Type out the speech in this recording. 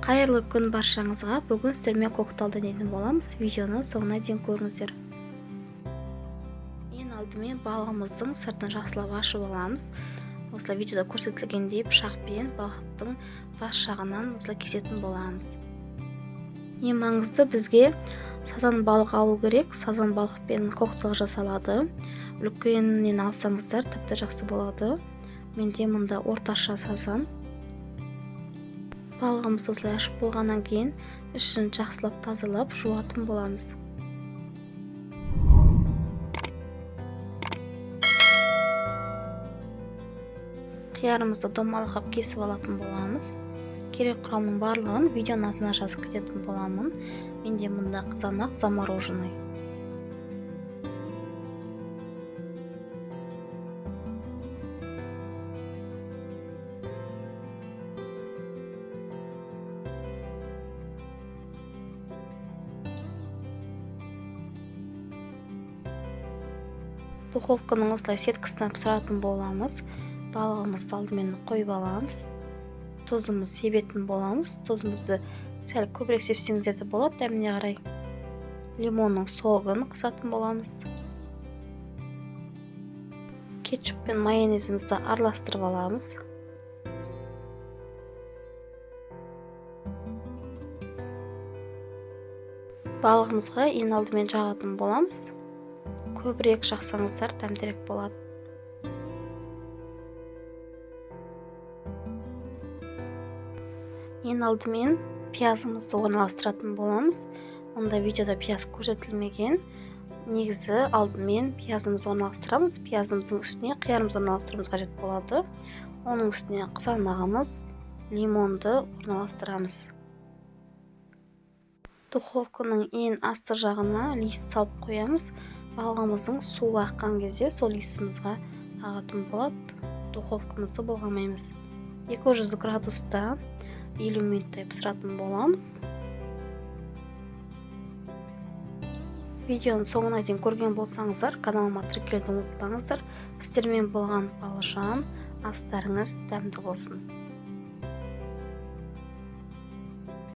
Қайырлы күн баршаңызға. Бүгін сіздермен көктал дәнетін боламыз. Видеоны соңына дейін көріңіздер. Ең алдымен балығымыздың сыртын жақсылап ашып аламыз. Осылай видеода көрсетілгендей пышақпен балықтың бас жағынан осылай кесетін боламыз. Ең маңызды бізге сазан балық алу керек. Сазан балықпен көктал жасалады. Үлкенінен алсаңыздар тіпті жақсы болады. Менде мұнда орташа сазан. Балығымызды осылай ашып болғаннан кейін ішін жақсылап тазалап жуатын боламыз. Қиярымызды домалақап кесіп алатын боламыз. Керек құрамның барлығын видеоның астына жазып кететін боламын. Менде мұнда қызанақ замороженный. Духовканың осылай сеткасына пісіретін боламыз. Балығымызды алдымен қойып аламыз. Тұзымыз себетін боламыз. Тұзымызды сәл көбірек сепсеңіздер де болады, дәміне қарай. Лимонның согын қосатын боламыз. Кетчуп пен майонезімізді араластырып аламыз. Балығымызға ең алдымен жағатын боламыз. Көбірек жақсаңыздар дәмдірек болады. Ең алдымен пиязымызды орналастыратын боламыз. Онда видеода пияз көрсетілмеген. Негізі алдымен пиязымызды орналастырамыз. Пиязымыздың үстіне қиярымызды орналастыруымыз қажет болады. Оның үстіне қызанағымыз, лимонды орналастырамыз. Духовканың ең асты жағына лист салып қоямыз. Балығымыздың суы аққан кезде сол листімізға ағатын болады. Духовкамызды болғамаймыз. 200 градуста 50 минуттай пісіретін боламыз. Видеоның соңына дейін көрген болсаңыздар, каналыма тіркелуді ұмытпаңыздар. Сіздермен болған Балжан, астарыңыз дәмді болсын.